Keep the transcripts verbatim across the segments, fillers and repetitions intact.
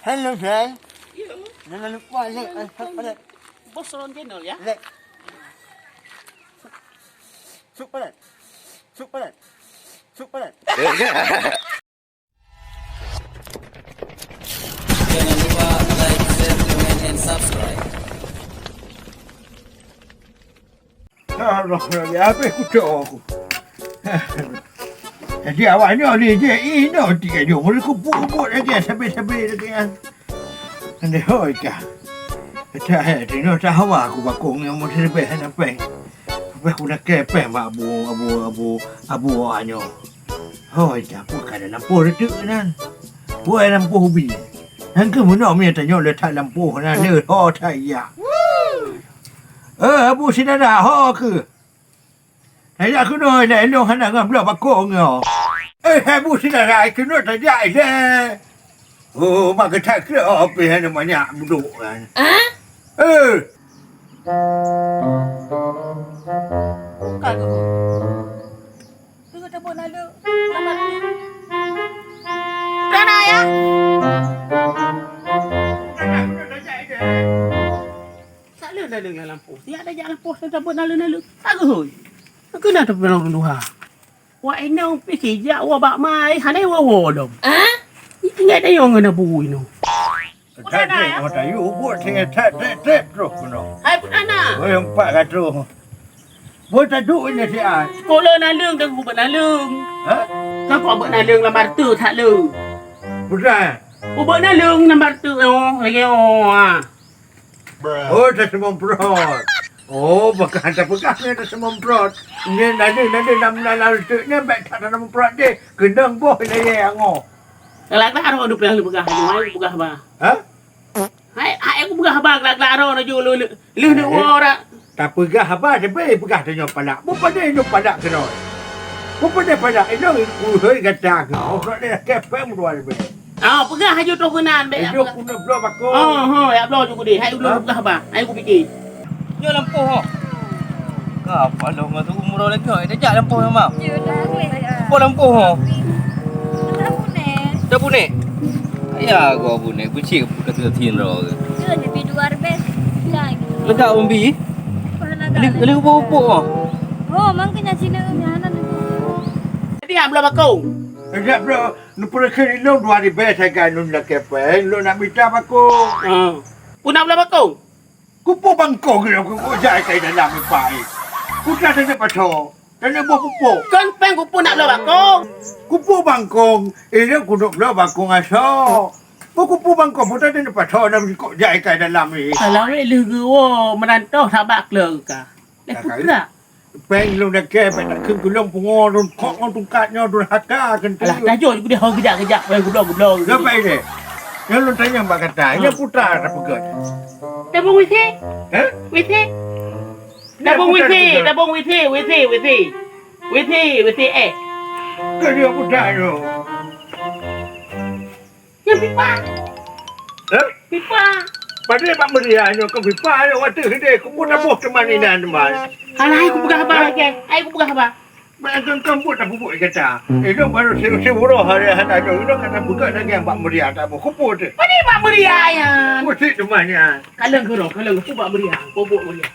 Hello, friend. Yo. Jangan lupa like and subscribe. Bos Ron Channel, ya? Like. Subscribe. Subscribe. Subscribe. Jangan lupa like, share, comment, and subscribe. Allah, habéh kutok aku. Jadi awak nyoe lé jih inoe tiga jom. Boleh kubuet-buet lagi, sabe-sabe lagi, kan. Andai hoi ka. Kata, eh, tinoe tahawa aku bakong nyang mau terbeh hana peng. Lepas aku nak kepeng bak abu, abu, abu, abu awak nyoe. Hoi ka, apa ka dalam poh reuteuek nan? Buai lam poh ubi. Nang keu meunoe mie tanyoe le that lam poh nan, le ho that ya. Eh, Abu Sinada, ho keu? Tajak keunoe ilèe, lôn hana ngon bloe bakong nyoe. Eh, hai bu syedara, keunoe tajak ilèe. Oh, mak geutak kreueh, oh, pih hana manyak budok kan. Eh. Ka geuh. Keuneuk tabeuet naleueng, lambat ni. Ka na, ya? Keunoe tajak ilèe. Sak lheueh naleueng lam lampôh. Siat tajak lampôh, tabeuet naleueng-naleueng. Ka geuhôi. Keunan tapeunolong ureueng tuha. Wak inong pih sijak woe bak mai, hana woe-woe lom. Ah? Ingat ayong ngon abu inong. That trép, oh, tayu ubuk singoh that trép-trép troh keunoe. Hai, peue na? Oi, empat ratus. Boh taduek nyan siat. Sikula naleueng, dan kubeuet naleueng. Ha? Kan kok beuet naleueng lam bartu that lé. Peue na? Kubeuet naleueng lam bartu, oh, lagèe, oh, ah. Oh, taseumomprot. Oh, bak hana peugah nyan taseumomprot. Nyan ada, ada lam, lam, lam reuteuek nyan bèk that taseumomprot deh. Keunong boh ilèe angoh. Galak-galak droe neupeugah lé peugah, hai peugah ba. Ha? Hai, hai kupeugah ba galak-galak droe neujok lheueh, lheueh, lheueh neuwoe rak. Tapeugah haba teubiet peugah tanyoe palak. Beupadé nyoe palak keudroe. Beupadé palak inong, uhôi gata keuh. Oh, kok lé kepeng dua ribu. Ah, peugah laju troh keunan, bèk. Idup pun bloe bakong. Oh, ho, ya bloe ju keudeh. Hai ulôn peugah haba. Hai kupike. Nyoe lampôh ho. Ka apa lôn ngon tu umroh lagèe nyoe. Dah jak lampôh memang. Apa lampôh ho? Dah punéh. Ya, gua punéh. Bucik buka tu tin ro. Dah lebih dua ribu lagi. Lega umbi. Lagi, lagi pupuk ho. Oh, mangkanya sini hana. Jadi, ah, bloe bakong. Dah bloe. Neupeureukeun ilôn dua ribèe sagai lôn lakèe pèng, lôn nak mita bakong. Ah. Peue nak bloe bakong? Kupeue bakong keunoe kujak ikai dalam ipai. Kutra teuneuk pasoe, teuneuk boh pupuk. Kon pèng kupeue nak bloe bakong. Kupeue bakong, ilôn keuneuk bloe bakong asoe. Peue kupeue bakong, peue teuneuk pasoe dan kujak ikai dalam ni. Kalau lheueh geuwoe meurantoh sabak kleueng ka. Lé putra. Pèng lôn lakèe, bèk takheun keu lôn pungo lôn kok ngon tungkat nyoe durhaka keuntui. Alah, tajok ju keudeh ho geujak-geujak, pèng geubloe-geubloe. Nyoe pèng deh. Nyoe lôn tanyong bak gata, nyoe putra tapeugöt. Tabông WC. Hah? WC. Tabông WC, tabông WC, WC, WC. WC, WC eh. Keu dia putra nyoe. Nyang pipa. Eh? Pipa. Padahai bak meuria nyoe kon pipa nyoe watèe hideh kupeue taboh teuma inan teuma. Alah, ai kupeugah haba lagèe. Ai kupeugah haba. Bak keunkeueng buet tapubuet gata. Inong baru si-, siuroe hari hana nyoe, inong ka tapeugah lagèe bak meuria taboh. Kupeue teuh? Padahai bak meuria nyan. Meusti teuma nyan. Kalon keudroe, kalon keudroe bak meuria. Kupeue meuria.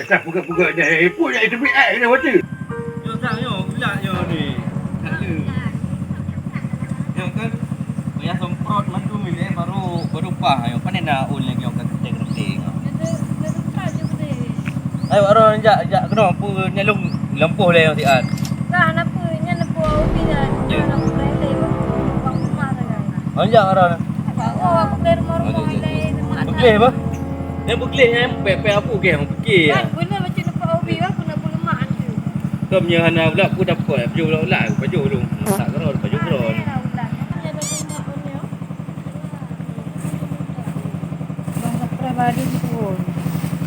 Dah peugah-peugah dah, eh, pun dah teubiet ai kena watèe. Nyoe sang nyoe, ulak nyoe ni. Tak ada. Nyoe kan, payah semprot mandum ni, eh, baru, baru paih nyoe. Pane na ôn lagi nyoe ka keuteng-keuteng. Ayo, Ron, jak, jak keunoe, peue nyalong lampôh lé nyoe siat. Ka, na peue, nyan lampôh ubi nyan. Ya. Nyan lampôh lé, lé, bang, bang rumah sagai. Oh, jak, Ron. Oh, aku beli rumah-rumah. Oh, ya, ya. Ilèe, rumah. Beugléh bah. Nyan beugléh nyan, pèh-pèh abu gèh, pikir. Kan, beuna macam nampak hobi bah, guna peulemak tu. Kau punya hana ulak, aku dapat, pajoh ulak-ulak, pajoh dulu. Masak keron, pajoh keron. Ah, ya, ulak. Hanya ada rumah punya. Bang, tak pernah badu pun.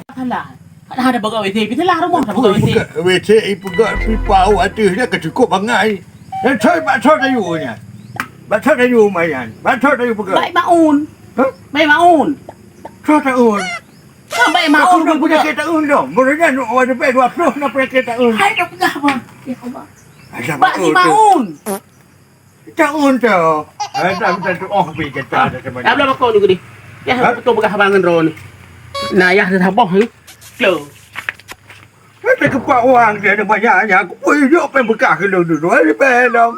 Salah. Kan ada bagai WC, WC lah rumah, tak bagai WC. Peugah WC, peugah pipa, oh, ateueh dia keucukôp bangai. Dan thoi bak thoi tayu nyan. Bak thoi tayu mayan. Bak thoi tayu peugah. Baik maun. Hah? Baik maun. Thoi taun. Kan baik maun. Aku dah punya kereta un dong. Baru nyan, oh, ada baik dua puluh, nak punya kereta un. Hai, dah peugah, Bang. Ya Allah. Ada bak si maun. Taun tu. Eh, dah, dah, dah, oh, pergi kata, dah, dah, dah. Dah, belah bakong ni, Kudi. Ya, betul peugah abang ngon droe ni. Nah, yah, dah saboh ni. Klo. Eh, dah keupak wang dia, dah banyak, dah. Aku pun hidup, pen beukah keu lôn dulu. Ada pen lom.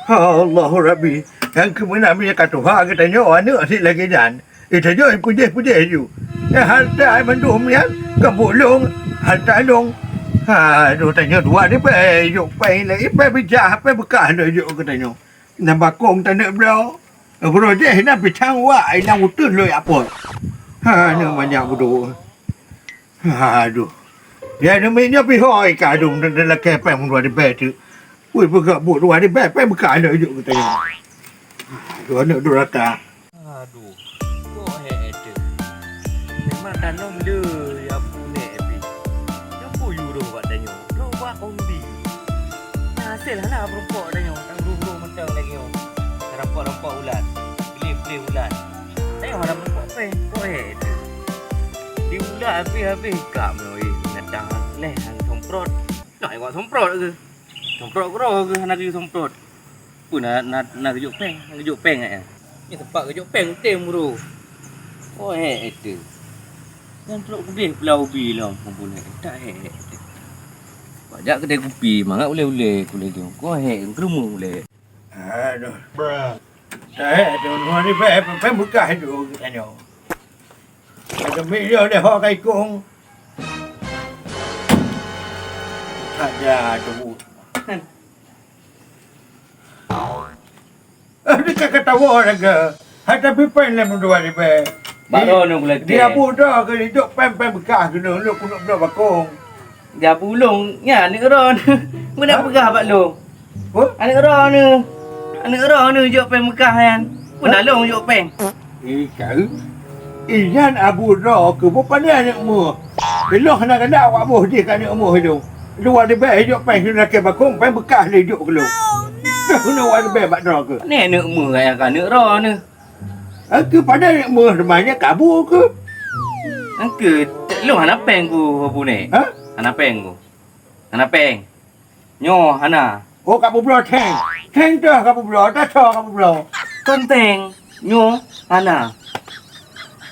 Allahu Rabbi. Nyang keumeunang minyak ka tuha geutanyoe, aneuk sit lagèe nyan. Eh, tanyoe pudeh-pudeh ju. Eh, harta mandum nyan, ka buet lôn, harta lôn. Aduh, tanyoe dua ni pai, yuk pai lé, pai bijah, pai beukah lé yuk keu tanyoe. Nyan bakong taneuk bloe. Geuroh jih na pisang wak, ilang uteuen lôn apot. Ha, nyoe banyak beudôh. Aduh. Dia demi nyoe pih hôi ka dum dan lakèe pèng dua ribèe tu. Woi, peugah buet dua ribèe pèng beukah aneuk juk keu tanyoe. Aduh, aneuk durhaka. Aduh, kok hék teuh. Memang tanoh le ya punéh pih. Nyoe peue yue roh bak tanyoe? Roh bak umbi. Nah, hasé hana peurumpok tanyoe, tang roh-roh mantong lagèe nyoe. Rampok-rampok ulat, gleh-gleh ulat. Tanyoe hana peurumpok pèng, kok hék teuh. Di ulat habéh-habéh ka meunyoe, eh, binatang leh han somprot. Nak iwak somprot ke? Somprot keudroe keuh hana geuyue somprot. Peue na, na, na geujok pèng, na geujok pèng, eh. Nyoe teumpat geujok pèng tem bro. Oh, hék teuh. Nyan trok keudeh beulah ubi lom, ampun, hék. Tak hék teuh. Bak jak keudè kupi, mangat ulèe-ulèe, kulèe jong. Kok hék, keureumeung ulèe. Aduh. Tak hék teuh, nyoe ni pèng, pèng beukah tu geutanyoe. Ada milion deh, ho kai kong. Ada tu. Eh, dia kata, kata wah raga. Hai, tapi pen lé meudua ribèe. Bak droeneuh kulakèe. Dia budak ke hidup pen, pen beukah keunoe, lôn keuneuk bloe bakong. Dia bulong, nyan aneuk droeneuh. Meunan peugah bak lôn. Huh? Aneuk droeneuh. Aneuk droeneuh jok pèng Mekah nyan. Pun along jok pèng. Eh, kau. Eh, nyan abu droe keuh, beu pandai aneuk meuh. Beulôh na keunak awak boh jih ka aneuk meuh ilong. Dua ribèe jok pèng, lakèe bakong, pèng beukah lé jok keu lôn. Dah guna dua ribèe bak droe keuh. Nyan aneuk meuh, nyang ka aneuk droeneuh. Aku pandai aneuk meuh, teuma nyan kabu keuh. Engke, lôn hana pèng ku, Abu Nek. Ha? Hana pèng ku. Hana pèng. Nyoe hana. Oh, ka peubloe thèng. Thèng teuh ka peubloe, ata soe ka peubloe. Kon thèng, nyoe hana.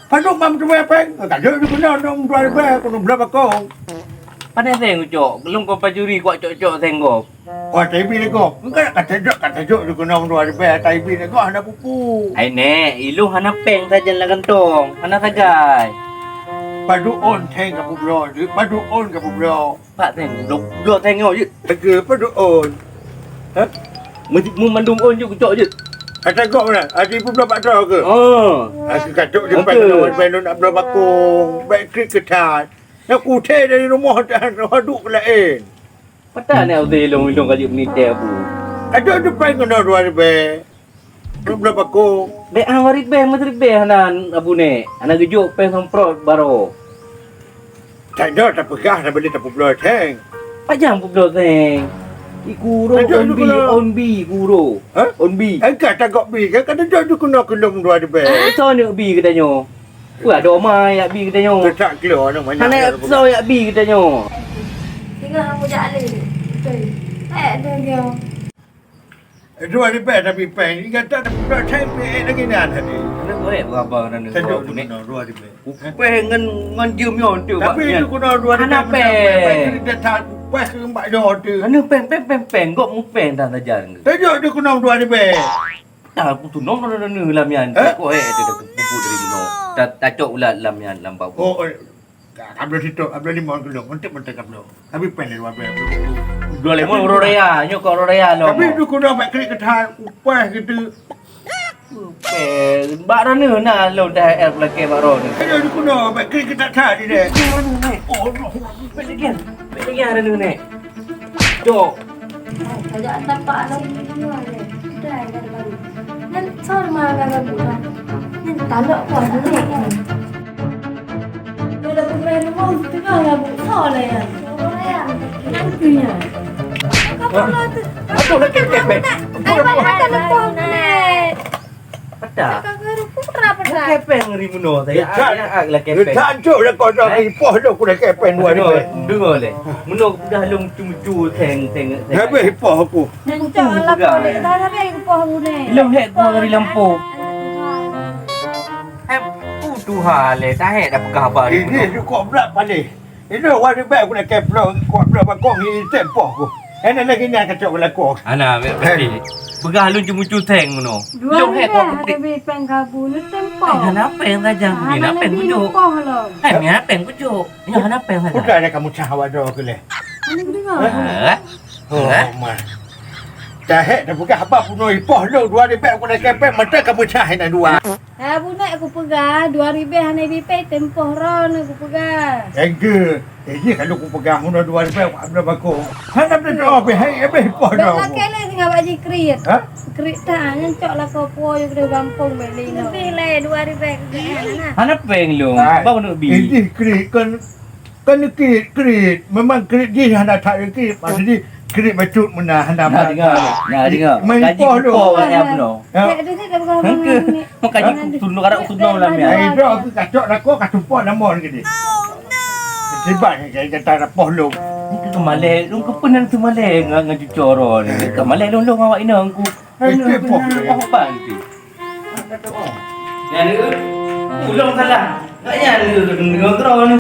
Padub ban meuteumèe pèng, ka jeuet dikeunong dua ribèe, keuneuk bloe bakong. Pane thèng ucok, lôn kon pancuri kuat cok-cok thèng gob. Oh, taibi lé gob. Engka ka tajok, ka tajok dikeunong dua ribèe, taibi lé gob hana pupu. Hai nèk, ilôn hana pèng sajan lam kantong, hana sagai. Padub ôn thèng ka peubloe, padub ôn ka peubloe. Pat thèng, bloe, bloe thèng nyoe jeuet. Lagèe padub ôn. Ha? Meu-, meumandum ôn jeuet kucok jeuet. Ata gob na, ati peubloe bak droe keuh? Oh. Aku ka trok di depan lôn, ban lôn nak bloe bakong, bèk kriet keu that. Nyoe kuthèe dari rumoh, dan rumoh duek keu laén. Pat na udeb ilôn, ilôn ka jeuet meunitèe, Abu. Ka jeuet depan keunoe dua ribèe. Bloe bakong. Bèk han dua ribèe, meuribèe hana, Abu Nek. Hana geujok pèng somprot baroe. Tanyoe tapeugah, tabeuleuh tapeubloe thèng. Pajan peubloe thèng? Ikuro, tajok on bi, dikeunong. On bi, ikuro. Ha? On bi. Engka tagob bi, kan ka tajok dikeunong keu lôn dua ribèe. Eh, soe neuk bi geutanyoe? Wah, doma yak bi geutanyoe. Teutak kilo, aneuk banyak. Hana soe yak bi geutanyoe. Singoh aku jak lé. Betul. Eh, tu dia. Dua ribèe tapi pèng, ingat tak, tak pernah saya pèng lagi ni ada ni. Mana boleh berapa orang ni? Satu tu ni, dua ribèe. Upèh ngon, ngon jeuem nyoe tu. Tapi tu kena dua ribèe. Hana pèng. Kita tak upah ke mbak nyoe tu. Mana pèng, pèng, pèng, pèng. Gok mu pèng dah saja ni. Tunjuk tu kena dua ribèe. Dah aku tu nong nong nong lam yan. Eh? Kok eh, dia dah pupuk dari gunung. Dah tacok ulat lam yan, lam bau. Oh, oh. Ka, ka bloe sitôk, ka bloe limong kilo, mantap-mantap ka bloe. Tapi pèng lé dua bèe. Dua limong uroe raya, nyoe keu uroe raya lom. Tapi dikeunong bèk kriet keu that, upah gitu. Pèng, bak droeneuh na lôn T H R lakèe bak droeneuh. Ayo dikeunong bèk kriet keu that-that di deh. Oh, Allah. Bèk lagèe, bèk lagèe droeneuh nèk. Cok. Tajak tapak lom. Udah, udah, baru. Nan sor mah ka gabuk dah. Nan talok kuah dulu. Kalau tu berani mau tengah gabuk, sor lah ya. Nantinya. Apa tu? Apa lagi kepek? Apa lagi kepek? Patah. Kakak guru pun pernah patah. Kepeng ri meunoe, saya. Geujak, geujak lah kepeng. Geujak cok lah kau dah ipoh dah, aku dah kepeng dua ribu. Dengar leh. Meunoe peugah lôn mucu-mucu seng, seng, seng. Habis ipoh aku. Cok lah kau dek dah habis ipoh aku ni. Lôn hek kau dari lampôh. Eh, Tuhan leh, dah hek dah peugah haba ri meunoe. Ini cukup berat paling. Inoe wari bèk aku lakèe ploh, kuat ploh bakong hi tempoh ku. Hana lagèe nyan kacok belakoe. Hana, bèk, bèk. Peugah lôn ceumucu seng meunoe. Lôn hèk kok keutik. Dua ribèe hana bipèng kabu, lôn tempoh. Hai, hana pèng saja. Hana pèng peucok. Hai, hana pèng peucok. Nyoe hana pèng saja. Udah ada kamu cah awak dua keu leh. Hana dengar. Hah? Oh, ma. Dah hèk dah peugah haba bunoe ipoh lôn dua ribèe aku lakèe pèng mata kamu cah hana dua. Hai Abu Nek, kupeugah, dua ribèe hana bipèng tempoh droeneuh kupeugah. Engke, eh, jih kalau kupeugah, meunoe dua ribèe, aku ambil bako. Hana bela doa, beh, hai, eh, beh, poh dah. Bèk lakèe lé singoh bak jih kriet. Ha? Kriet that, nyan cok lakoe po yue keudeh gampông bèk lé inoe. Leubeh lé dua ribèe keu geuh hana. Hana pèng lôn, bang duk bi. Eh, jih kriet kon Kan kriet, kriet. Memang kriet jih hana that kriet. Maksud jih kriet bacut meunan hana. Nah, dengar. Nah, dengar. Main gaji poh tu. Kupoh kat nyan bunoe. Ya. Engke. Maka ji sunok, arah sunok lam ya. Ai dah aku kacok dah kau katumpah nama lagi ni. Tiba ni kata dah poh lom. Ni ke kemalai, lu ke pun tu malai ngan ngan cucoro ni. Kemalai lom lom awak ina aku. Itu poh. Poh pan tu. Ya ni. Ulung salah. Nak ya ni dengar terus ni.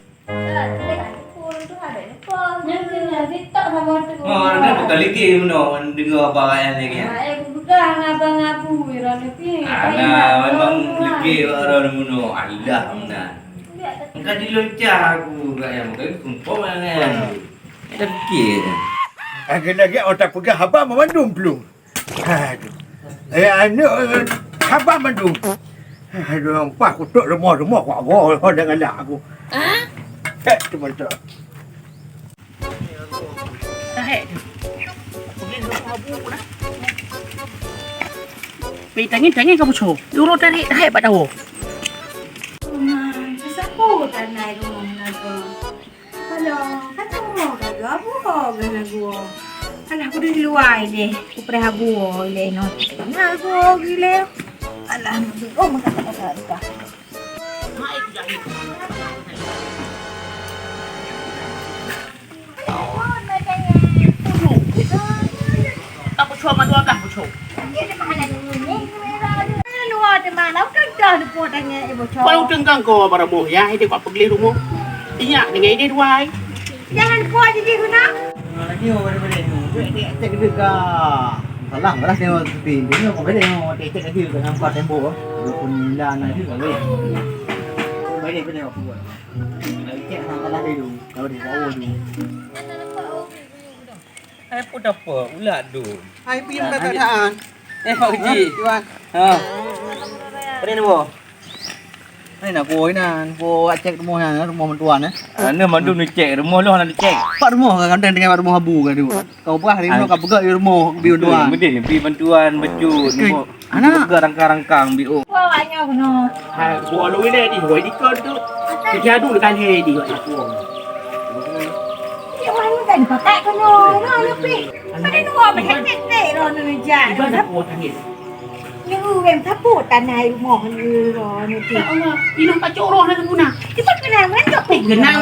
Oh, ada bukan lagi meunoe deungoe barang nyan lagi. Ai, bukan abang Abu, Ira Nepi. Ana memang lagi orang meunoe. Allah meunan. Engka dilonca aku kat yang bukan sumpah mana. Ada fikir. Lagi-lagi otak peugah haba memandum belum. Aduh. Eh, aneuk, eh, sabar mandum. Aduh, pah kutok lemah-lemah, kuak goh, goh, dengan lak aku. Hah? Eh, tu mantap. Tahek tu. Pergi ke rumah Abu dah. Pergi tanya, tanya kamu so. Dulu tadi tahek bak tahu. Rumah, siapa tanah rumah nak? Alah, kata orang kata abu ho gana gua. Alah, aku di luar deh. Aku pernah gua deh no. Nah, gua gila. Alah, oh, makan tak ada. Luar teman, aku dah depan tanya ibu cowok. Kalau tenggang kau barang boh ya, ini kau pergi rumah. Ingat dengan ini dua. Jangan lupa jadi guna. Lagi orang boleh ni. Cek, cek, cek, cek, cek. Salah, salah tengok sepi. Dia ni kau boleh tengok, cek, cek aja kat nampak tembok. Walaupun nila nak juga boleh. Boleh, boleh aku buat. Cek salah dia tu. Kalau dia tahu tu. Hai pun apa, ulat dum. Hai pun tak tahan. Eh, Pak Kecik. Tuan. Ha. Pada ni boh. Ni nak kuah inan, kuah cek rumah nyan, rumah mentuan eh. Ana mandum ni cek, rumah lu hana dicek. Pak rumah kan kadang dengan rumah abu kan tu. Kau bah ni kau peugah di rumah bi tuan. Mending bi bantuan bacut. Ana. Peugah rangkang-rangkang bi oh. Wah, awak nyoe keunoe. Hai, buah lu ini di wai dikon tu. Kita adu dekat hai di wai dikon. Ya, wah, lu kan pakai keunoe. Nah, lebih. Pada dua belas titik roh ni jan. Iban dah kuat tangis. Ni urang sapu tanah rumah ni roh ni ti. Ya Allah, inong pacok roh dah guna. Kita kenal kan tak pernah. Kenal.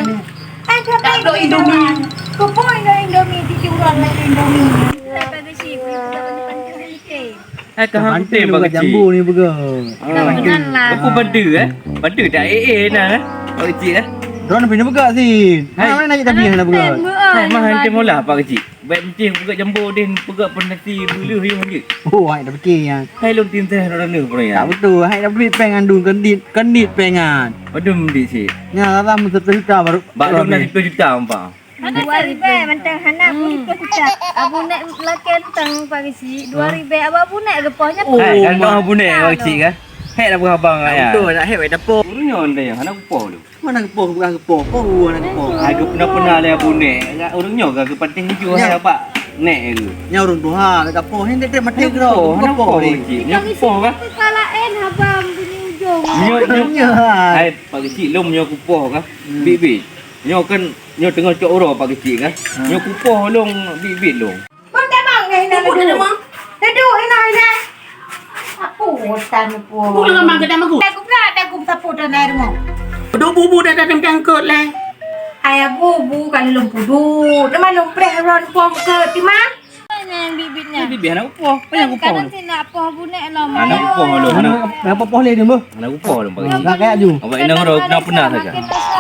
Ada tak Indomie. Kau pun Indomie di orang lagi Indomie. Lepas besi, beli depan depan tu. Hai, ka hang kutem bak kecik. Jambu ni peugah. Ha. Janganlah. Aku bantu eh. Bantu dak eh eh nah eh. Bak kecik eh. Don pina peugah sin. Hai. Mana nak tapi nak peugah. Hai, mah hang molah bak kecik. Baik penting peugah jambu deh peugah pernasi buluh yang lanjut. Oh, hai dah fikir ya. Hai lom tin teh orang ni pun ya. Tak betul. Hai dah beli peng andung kendit, kendit pengan. Aduh mendik sih. Nya lah mesti cerita baru. Bak lom nak satu juta ampang. Dua ribèe mantong hana pun ikut kita. Abu Nek lakèe tang pagi si dua ribèe. Abang Abu Nek geupôh nya. Oh, hai, kan Abu Nek awak cik kan? Hai dah berabang ya. Betul, nak hai dah pôh. Urang nyoe dah hana geupôh tu. Mana geupôh, bukan geupôh. Oh, hana geupôh. Hai geupeuna-peuna lé Abu Nek. Urang nyoe geuh geupatéh tuju hai abak Nek tu. Nya urang tuha, nak geupôh. Ini dia mati geupôh. Hana geupôh. Nya geupôh kan? Kepala en abang bunyi ujung. Nyoe, nyoe. Hai, pagi si lom nyoe geupôh kan? Bit-bit. Nyoe kan, nyoe teungoh cok uroe Pak Keuchik kan. Nyoe kupoh lôn bit-bit lôn. Kon tabang ngai inan ledu. Ledu inan inan. Aku urusan aku. Aku dengan mak kata aku. Aku pula tak Sapu dan air mo. Dua bubu dah datang jangkut leh. Ayah bubu kalau lom pudut. Nama lom preh ron pom ke timah? Mana yang bibitnya? Ini bibit anak upo. Banyak upo. Kadang sih nak poh bunek lom. Anak upo lom. Anak, anak upo leh dia, Mbah. Anak upo lom pagi. Enggak kayak ju. Awak inang ro pernah pernah saja.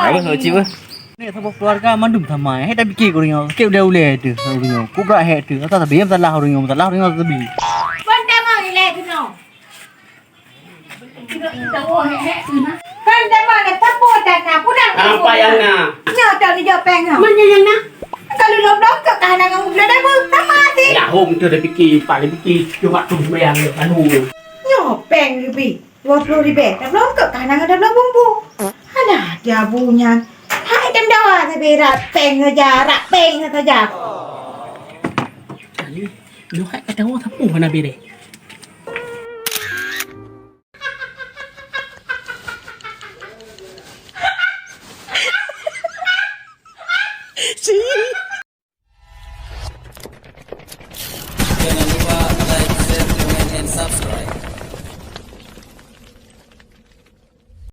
Apa nak cip, eh? Ni saboh keluarga mandum sama. Hai tak fikir urang nyoe. Sikit uleh-uleh tu urang nyoe. Kubra hai tu. Asal sabi masalah urang nyoe, masalah urang nyoe sabi. Pun tak mau ileh tu no. Kan dah mana tepuk dan nak pulang. Apa yang nak? Nyoe dah ni jawab peng. Mana yang nak? Kalau lom-lom ke kanan dengan udah dah sama sih. Ya hom tu dah fikir, paling fikir cuma tu bayang lalu. Nyoe peng lebih. Dua puluh ribèe, tabloe eungkôt ka hana gadôh bloe bumbu. Alah, dia bu nyan. Hai dem dawa sabe rat péng saja, rat péng saja. Kali, nyoe hai ka tawa sapeue hana bèrèh.